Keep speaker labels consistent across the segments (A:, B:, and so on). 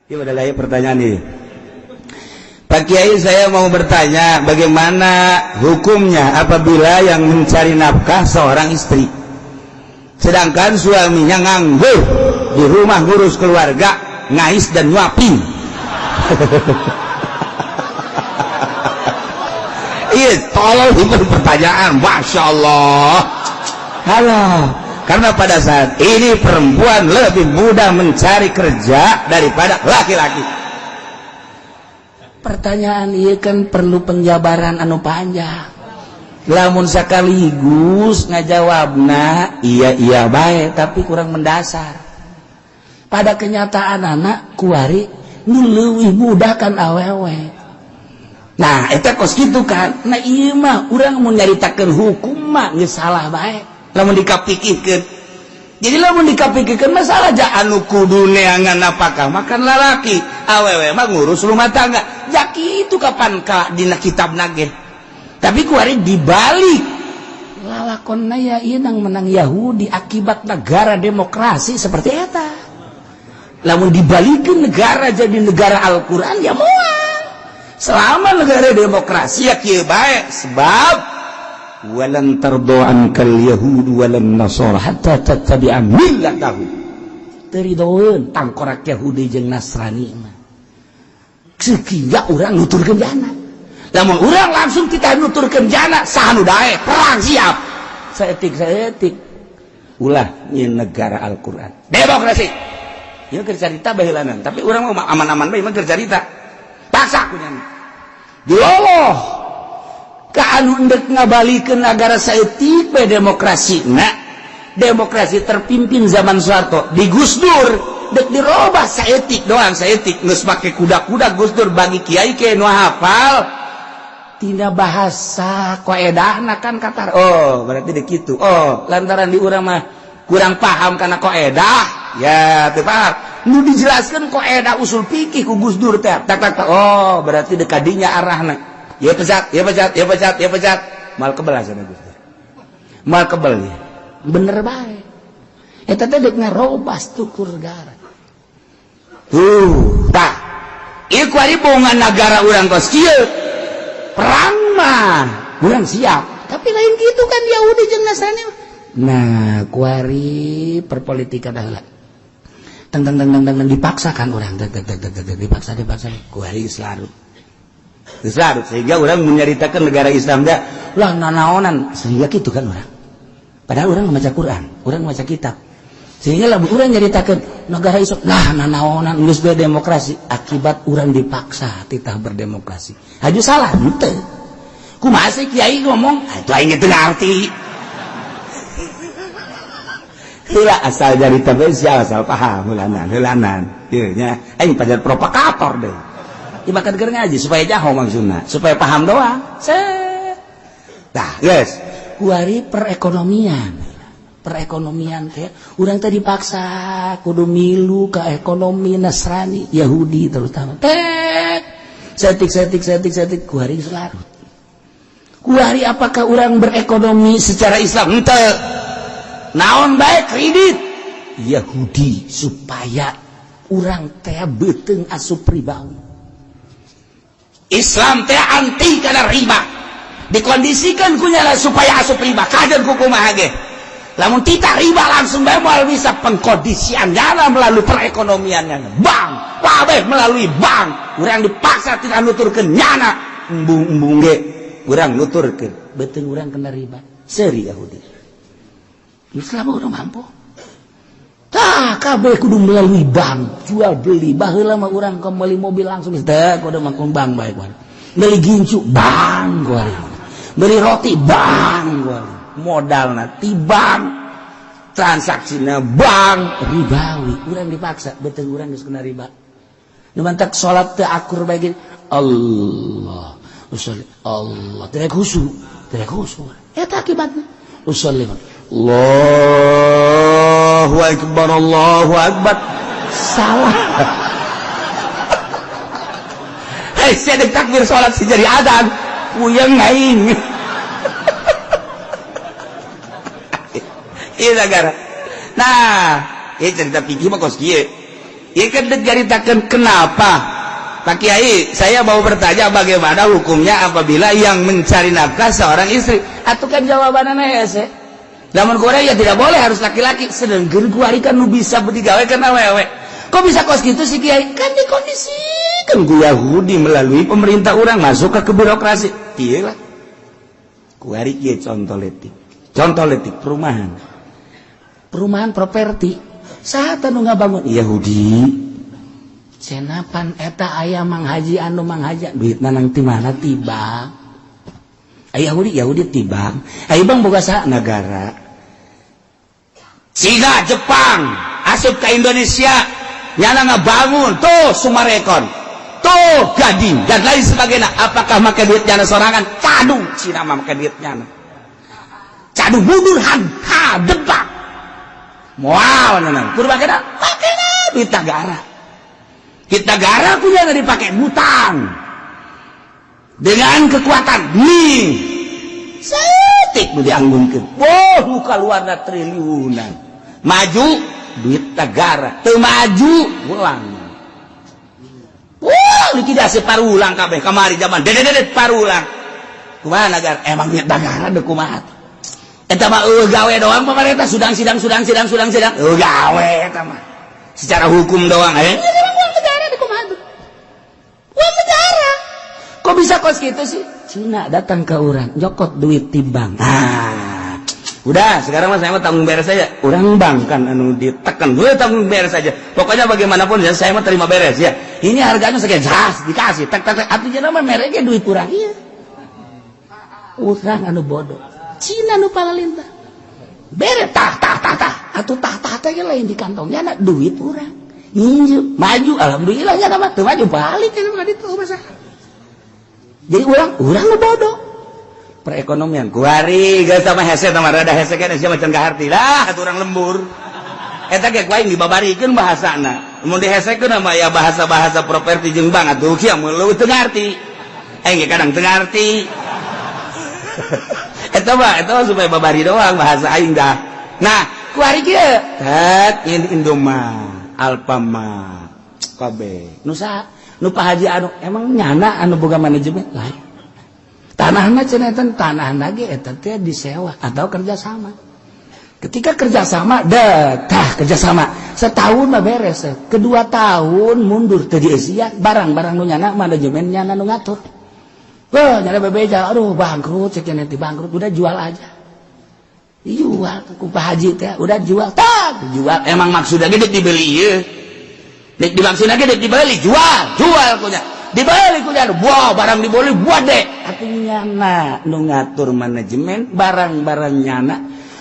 A: Ini ada lagi pertanyaan ini. Pak Kiai, saya mau bertanya, bagaimana hukumnya apabila yang mencari nafkah seorang istri, sedangkan suaminya nganggur di rumah ngurus keluarga, ngais dan nyuapin? Iya, tolong itu pertanyaan, masya Allah. Halo, karena pada saat ini perempuan lebih mudah mencari kerja daripada laki-laki.
B: Pertanyaan iya kan perlu penjabaran anu panjang. Lamun sekaligus ngajawabna iya iya baik, tapi kurang mendasar. Pada kenyataan anak kuari nu leuwih mudah kan awewe. Nah, eta kos kitu kan. Nah, ieu mah urang mun nyaritakeun hukum mah geus salah bae
A: lamun dikapikirkeun. Jadi lamun dikapikirkeun masalah ja anu kudu neangan apakah makan lalaki, awewe mah ngurus rumah tangga. Ja kitu kapan ka dina kitab nage.
B: Tapi kuari dibalik lalakonna ya ieu nang menang Yahudi akibat negara demokrasi seperti eta. Lamun dibalikin negara jadi negara Al-Quran ya moal.
A: Selama negara demokrasi ya kieu bae, sebab walan tardo ankal yahud walan nasara hatta tattabi'a millatahum.
B: Teu ridoeun tangkorak Yahudi jeung Nasrani mah sehingga urang nuturkeun jana.
A: Lamun urang langsung kita nuturkeun jana, saha nu daek perang siap.
B: Saeutik saeutik
A: ulah nyeun negara Al-Qur'an demokrasi. Ieu keur carita baheulanan, tapi urang mah aman-aman bae mah keur carita. Paksa ku nyana
B: diloloh ka anu endek ngabalikeun negara saeutik bae demokrasi. Nah, demokrasi terpimpin zaman Soeharto
A: di Gus Dur dek dirobah saeutik doang, saeutik geus make kuda-kuda Gus Dur. Bagi kiai ke nu hafal
B: tina bahasa koedahna kan katar.
A: Oh, berarti dek kitu. Oh,
B: lantaran di urang mah
A: kurang paham karena koedah ya teu paham nu dijelaskan koedah usul fikih ku Gus Dur teh tak tak tak. Oh, berarti dek kadinya arahna ya pecat ya pecat ya pecat ya pecat, mal kebel sana Gus Dur, mal kebel ya.
B: Bener bae eta teh dek ngarobah struktur negara.
A: Tuh tah ieu kuari bongan negara urang kos kieu, perang mah urang siap.
B: Tapi lain gitu kan Yahudi jeung Nasrani. Nah, kuari perpolitikan adalah teng teng teng teng teng, dipaksakan orang teng teng teng teng teng, dipaksa dipaksa
A: kuari geus larut. Geus larut sehingga orang menyaritakan negara Islam dah
B: lah nanaonan, sehingga gitu kan orang. Padahal orang membaca Quran, orang membaca kitab, sehingga lah orang nyaritakan negara Islam lah nanaonan geus bae demokrasi akibat orang dipaksa titah berdemokrasi. Haju salah henteu? Kumaha sih kiai ngomong
A: atuh aing teu ngarti. Heula asal jadi tapi asal paham heulanan heulanan ieu nya aing pajar provokator deh. Ieu keur ngaji supaya jaho maksudna, supaya paham doang. Set tah geus.
B: Kuari perekonomian, perekonomian teh urang teh dipaksa kudu milu ke ekonomi Nasrani Yahudi terutama teh setik setik setik setik. Kuari geus larut. Kuari apakah orang berekonomi
A: secara Islam? Henteu. Naon bae, kredit
B: Yahudi supaya urang teh beuteung asup ribawi.
A: Islam teh anti kana riba, dikondisikan kunyala supaya asup riba. Kajen ku kumaha ge lamun tita riba langsung bae moal bisa. Pengkondisian jana melalui perekonomiannya bank, kabeh melalui bank. Urang dipaksa tidak nuturkeun nyana, embung-embung ge urang nuturkeun.
B: Beuteung urang kena riba.
A: Seuri Yahudi.
B: Islam udah mampu. Tah kabeh kudu melalui bank, jual beli. Baheula mah urang beli mobil langsung teh kudu mangkung bank bae kuari. Beli gincu bank kuari. Beli roti bank kuari.
A: Modalna ti bank, transaksina bank.
B: Ribawi, urang dipaksa, beuteung urang geus kena riba. Nu mantak salat teu akur bae gini. Allah, usolli Allah, tidak khusyuk, tidak khusyuk. Eta akibatna. Usolli.
A: Allahu akbar, Allahu akbar,
B: salah.
A: Hei, saya takbir salat si jadi adzan puyeng aing. Iya negara. Nah, ieu cerita fikih mah kos kieu. Ieu kan dek caritakeun kenapa. Pak Kiai, saya mau bertanya, bagaimana hukumnya apabila yang mencari nafkah seorang istri? Atau kan jawabannya hese. Lamun Korea ya tidak boleh, harus laki-laki. Sedangkan kuari kan nu bisa digawe karena awewe. Kok bisa kos gitu sih, Kiai? Kan dikondisikan ku Yahudi melalui pemerintah orang masuk ke birokrasi. Iya lah. Kuari kieu contoh letik. Contoh letik perumahan. Perumahan properti. Saha nu ngabangun? Yahudi. Senapan eta aya Mang Haji, anu Mang Haji duit nanang ti mana? Tiba Yahudi, Yahudi tibang. Ayo bang, boga saha? Negara. Cina, Jepang asup ke Indonesia, nyana ngabangun tuh Summarecon, tuh Gading, dan lain sebagainya. Apakah make duit nyana sorangan? Cadu Cina mah make duit nyana. Cadu mundur han ha debak moal nyana kudu make make duit negara. Kita negara punya dipakai butang dengan kekuatan nih setik nu dianggunkeun. Wah, nu kaluarna triliunan. Maju duit negara, teu maju ulang. Wah, likuidasi parulang kabeh kamari zaman dedededet parulang. Kumaha negara? Emang duit negara deuk kumaha? Eta mah eueuh gawe doang pemerintah, sidang sidang sidang sidang sidang sidang eueuh gawe eta mah. Secara hukum doang eh. Uang negara deuk kumaha tuh? Uang negara. Kok bisa kos gitu sih? Cina datang ke orang, nyokot duit timbang. Ah, udah, sekarang mah saya mah tanggung beres saja. Orang bank kan anu ditekan, gue tanggung beres saja. Pokoknya bagaimanapun ya saya mah terima beres ya. Ini harganya sekian, jas dikasih. Tek tek tek. Artinya nama mereknya duit kurang iya. Urang anu bodoh. Cina nu palalintah. Bere tah tah tah tah. Atuh tah tah teh lain di kantongnya na duit urang. Nginju, maju alhamdulillah nya mah teu maju balik kan itu masalah. Jadi urang nu bodoh. Perekonomian kuari geus sama hese sama rada hese kan sia macan kaharti lah atuh urang lembur. Eta ge ku aing dibabarikeun bahasana. Mun dihesekeun mah ya bahasa-bahasa properti jeung bank atuh kieu mun leuwih teu ngarti. Aing ge kadang teu ngarti. Eta mah supaya babari doang bahasa aing dah. Nah, kuari kieu tet Indomart, Alfamart, kabeh. Nu saha? Nu Pak Haji anu emang nyana anu boga manajemen lain. Tanahna cenah eta tanahna ge eta teh disewa atau kerjasama. Ketika kerjasama, dah tah kerjasama setahun mah beres, kedua tahun mundur teu dieusian barang-barang nu nyana manajemen nyana nu ngatur. Wah, nyana bebeja, aduh bangkrut, cek nanti bangkrut, udah jual aja. Dijual ku Pak Haji teh, udah jual, tak jual. Emang maksudnya gede dibeli ieu. Dek dimaksudna gede dibeli, jual, jual kunya. Dibeli kunya, wah barang dibeli buat deh. Artinya nyana nu ngatur manajemen barang-barang nyana.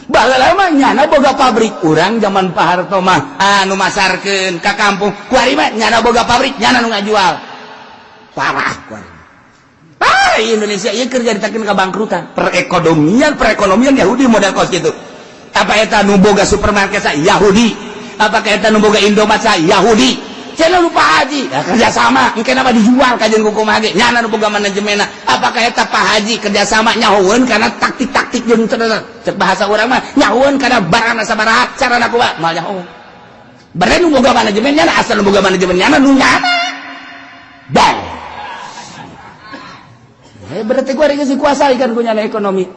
A: Baheula mah nyana boga pabrik, urang zaman Pak Harto mah anu masarkeun ka kampung. Kuari mah nyana boga pabrik, nyana nu ngajual. Parah kuari. Ah, Indonesia ieu keur caritakeun kabangkrutan. Perekonomian, perekonomian Yahudi model kos gitu. Apa eta nu boga supermarket sa Yahudi? Apakah eta nu boga Indomaret sa Yahudi? Cenah lu Pak Haji, ya, kerjasama, engke nama dijual kajian kumaha ge. Nyana nu boga manajemenna. Apakah eta Pak Haji kerjasama nyahoeun karena taktik-taktik jeung cek bahasa urang mah nyahoeun karena barang sabaraha carana kumaha moal nyahoeun. Berarti nu boga manajemen nyana, asal nu boga manajemen nyana nu nyana. Bang. Eh, berarti gua geus dikuasai kan ku nyana ekonomi.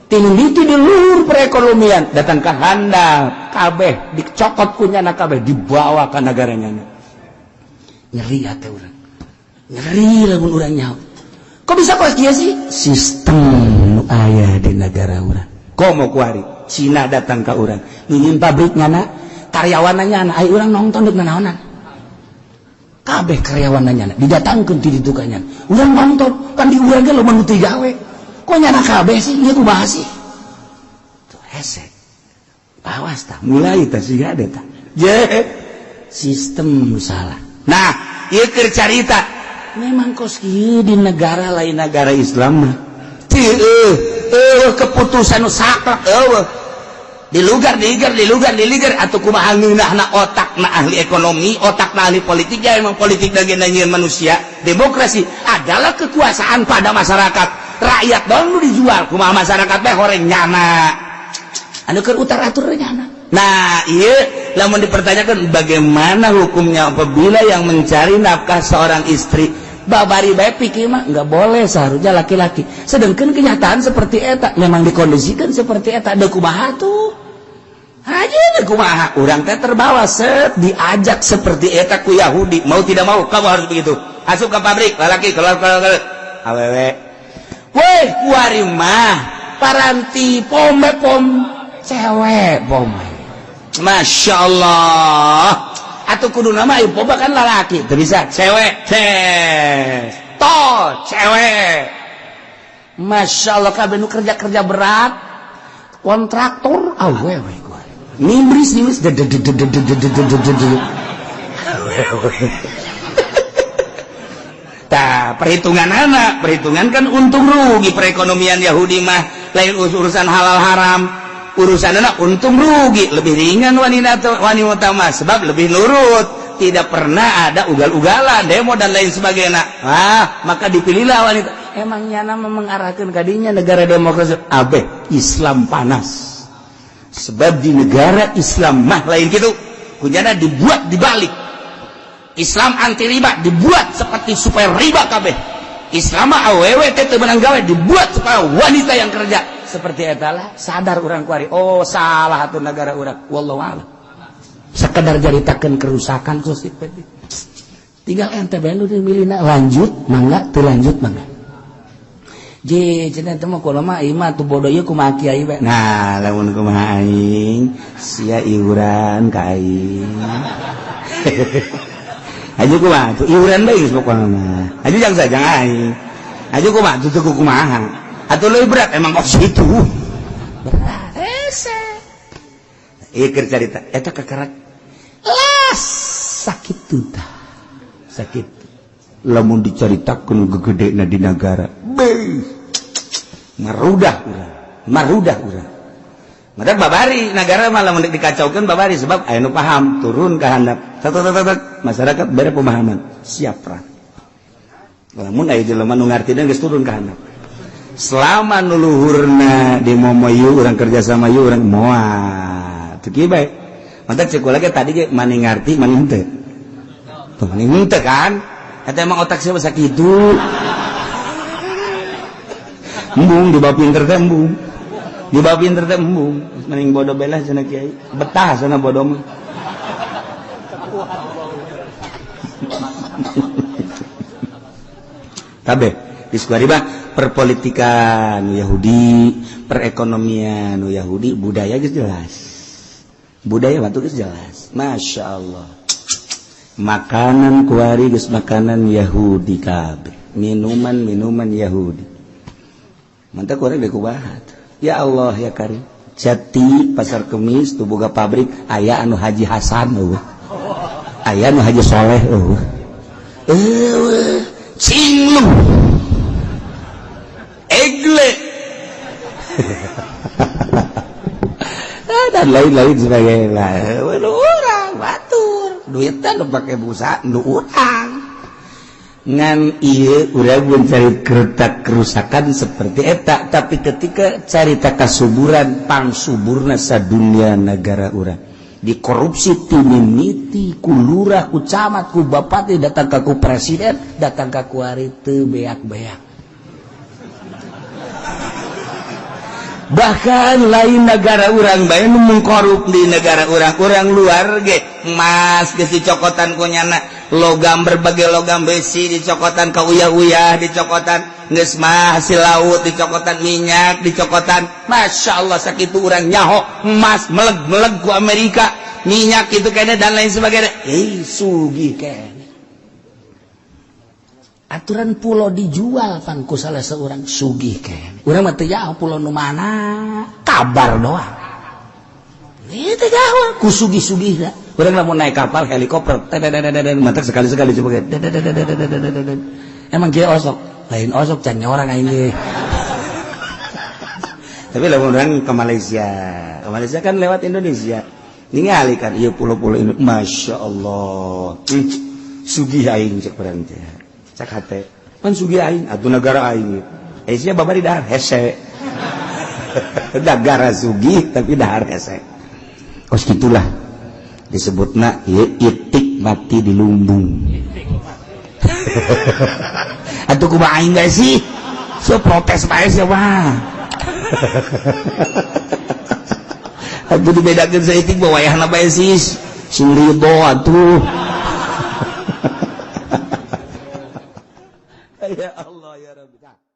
A: Tinu itu di luhur perekonomian datang ke handal kabeh dicokot ku nyana kabeh dibawa ke negaranya. Nyeri hati urang. Nyeri lamun urang nyaho. Kok bisa kos kieu sih? Sistem nu aya di negara urang. Komo kuari Cina datang ke urang ingin pabrik nyana, karyawan nyana, ayo urang nonton dek nanaonan. Kabeh karyawan nyana didatangkeun ti ditu ka nyana. Urang nonton kan di urang ge loba nu teu gawe. Kok nyana kabeh sih? Ieu kumaha sih? Tuh hese. Awas tah mulai tah siga tah. Je sistem salah. Nah, ieu keur carita. Memang kos kieu di negara lain negara Islam mah. Teu eueuh keputusan nu saklek eueuh. Dilugar diigar dilugar diligar atau kumaha ngeunahna otakna ahli ekonomi, otakna ahli politik. Ya emang politik bagian nyieun manusia. Demokrasi adalah kekuasaan pada masyarakat. Rakyat dong nu dijual kumaha masyarakat teh horeng nyana. Anu keur utar atur nyana. Nah, ieu Lamun dipertanyakan bagaimana hukumnya apabila yang mencari nafkah seorang istri, babari bae pikir mah nggak boleh, seharusnya laki-laki. Sedangkan kenyataan seperti eta memang dikondisikan seperti eta, da kumaha tuh? Aja kumaha urang teh terbawa set diajak seperti eta ku Yahudi, mau tidak mau kamu harus begitu. Asup ke pabrik laki, keluar keluar keluar awewe. Weh, kuari mah paranti pome pom cewek pome. Masya Allah. Atau kudu nama ibu kan lalaki teu bisa cewek ces to cewek. Masya Allah, kabeh nu kerja-kerja berat kontraktor awewe kuari. Nimbris nimbris awewe. Tah, perhitungan anak, perhitungan kan untung rugi perekonomian Yahudi mah lain urusan halal haram, urusan anak untung rugi. Lebih ringan wanita wanita mah sebab lebih nurut, tidak pernah ada ugal-ugalan, demo dan lain sebagainya. Ah, maka dipilihlah wanita. Emangnya nama mengarahkan kadinya negara demokrasi abe Islam panas. Sebab di negara Islam mah lain gitu. Kunyana dibuat dibalik. Islam anti riba dibuat seperti supaya riba kabeh. Islam mah awewe teh teu meunang gawe dibuat supaya wanita yang kerja. Seperti eta lah sadar urang kuari. Oh, salah atuh negara urang. Wallahu a'lam. Sekedar jaritakeun kerusakan sosial. Tinggal ente bae nu milihna, lanjut mangga, teu lanjut mangga. Je cenah teh mah kula mah ieu mah tuh bodoh ieu kumaha kiai bae. Nah, lamun kumaha aing sia iuran ka aing. Aju kumaha tuh iuran bae geus pokona mah. Aju jang sajang aing. Aju kumaha tuh teu kumaha. Atuh leuwih berat emang kos itu. Berat. Hese. Ieu keur carita eta kakarak. Las sakit tuh tah. Sakit. Lamun dicaritakeun gegedena di negara. Beuh. Marudah urang. Marudah urang. Maka babari negara malah mun dikacaukeun babari sebab aya nu paham turun ke handap. Tet, tet, tet, masyarakat bere pemahaman siap perang. Lamun aya jelema nu ngartina geus turun ke handap. Selama nu luhurna di momo yeuh urang kerja sama yeuh urang moal. Teu kieu bae. Mantap cek kula ge tadi ge mani ngarti mani henteu. Tuh mani henteu kan? Eta emang otak siapa sakitu. Embung di bawah pinter teh embung. Di bawah pinter teh embung. Mending bodoh belah cenah kiai. Betah sana bodoh mah. Kabeh di mah perpolitikan Yahudi, perekonomian Yahudi, budaya geus jelas. Budaya waktu geus jelas. Masya Allah. Makanan kuari geus makanan Yahudi kabeh. Minuman-minuman Yahudi. Mantap kuari geus kubahat. Ya Allah ya Karim. Jati Pasar Kemis tuh boga pabrik aya anu Haji Hasan eueuh. Aya anu Haji Soleh eueuh. Eueuh, cinglu. Egle. Dan lain-lain sebagainya. Urang batur, duitnya nu pake busa nu urang. Ngan ieu urang mencari keretak kerusakan seperti eta, tapi ketika carita kasuburan pangsuburna sadunia negara urang dikorupsi ti mimiti ku lurah ku camat ku bupati datang ka ku presiden datang ka kuari teu beak-beak. Bahkan lain negara urang bae nu mengkorup di negara urang, urang luar ge emas geus dicokotan ku nyana, logam berbagai logam besi dicokotan ka uyah-uyah dicokotan, geus mah hasil laut dicokotan, minyak dicokotan. Masya Allah, sakitu urang nyaho emas meleg-meleg ku Amerika, minyak itu kayaknya dan lain sebagainya. Sugih kayaknya aturan pulau dijual pan ku salah seorang sugih kayaknya. Urang mah teu jauh pulau nu mana kabar doang. Ieu teh jauh ku sugih-sugihna. Urang lamun naik kapal helikopter mantap sekali-sekali coba. Emang kieu osok, lain osok can nyorang aing ge. Tapi lamun urang ke Malaysia kan lewat Indonesia. Ningali kan ieu pulau-pulau ini, Masya Allah. Sugih aing cek urang teh. Cak hate. Pan sugih aing atuh negara aing. Sia babari dahar hese. Negara sugih tapi dahar hese. Kos gitulah. Disebutna ieu itik mati di lumbung. Atuh kumaha aing bae sih? So protes bae sih mah. Atuh dibedakeun saeutik bawa wayahna bae sih. Sing ridho atuh. Ya Allah ya Rabbi.